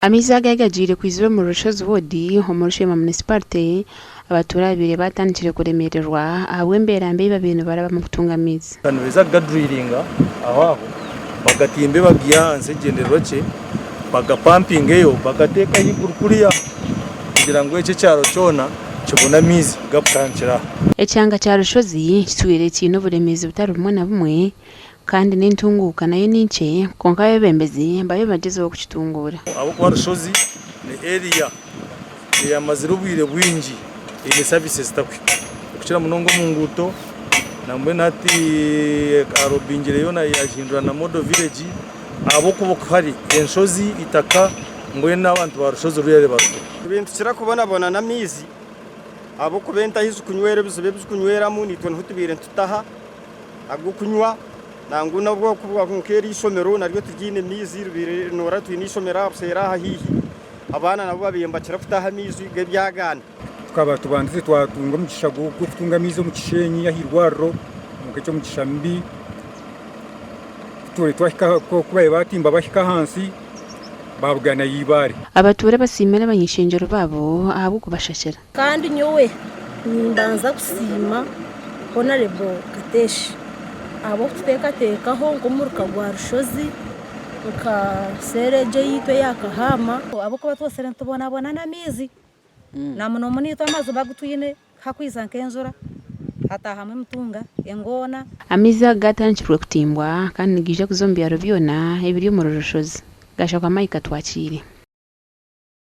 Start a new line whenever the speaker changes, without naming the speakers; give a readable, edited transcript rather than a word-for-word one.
Amaizi aga gagiire kwizira omuri Rushozi Ward omuri Sheema Munisiparite, abatuura babaire batandikire kuremererwa ahabw'embeera mbi ei babaire nibarabamu kutunga amaizi.
Nibaija kugadrilinga aho aho bagatimbe bagihe ahansi ekigyendererwa kye bagapampingeyo bagateeke ahaiguru kuriya kugira ngu ekyo ekyaro kyona kibone amaizi gakutandikira aha.
Ekyanga kya Rushozi kitwire kiine oburemeezi butari bumwe na bumwe Kandi n'entunguuka nayo ni nkye, kwonka abeebembezi bariyo nibagyezaho kukitunguura.
Ahabw'okuba Rushozi ni area eyamazire obwire bwingi eine services zitakuhika okukira munonga omu nguuto nambwenu hati arobingire yoona yagihindura na model village ahabw'okuba hari enshozi eitaka mbwenu abantu ba Rushozi really baruho.
Nitukira kubonabona n'amaizi ahabw'okuba ente ahu zirikunywera ebiziba ebi zirikunyweramu naitwe niho tubaire nitutaha. ag'okunywa nangwa n'obwokuba nk'eri ishomero naryo tiryine maizi ribaire noora twine ishomero aha buseeri aha haihi abaana nabo babaire nibakira kutaha amaizi g'ebyagaana.
Tukaba tubandize twatunga omugisha gw'okutunga amaizi omu Kishenyi aha irwariro kwonka eky'omugisha mubi kutwari twahika ku baabaire batimba bahika ahansi baabuganayo eibaare.
Abatuura basiimire abany'ishengyero baabo ahabw'okubashakira.
Kandi nyowe nimbanza kusiima Honarebo Katesh ahabw'okututeekateekaho nk'omuruka gwa Rushozi nka seeri egyo eyaitu eya Kahama.
Ahabw'okuba twosire nitubonabona n'amaizi na muno muno itwe amaziba agu twine hakwija nk'enjura hataahamu emitunga, engoona.
Amaizi aga gatandikirwe kutimbwa kandi nigaija kuza omu byaro byona ebiri omuri Rushozi. Gashakwa Mike Atwakiire.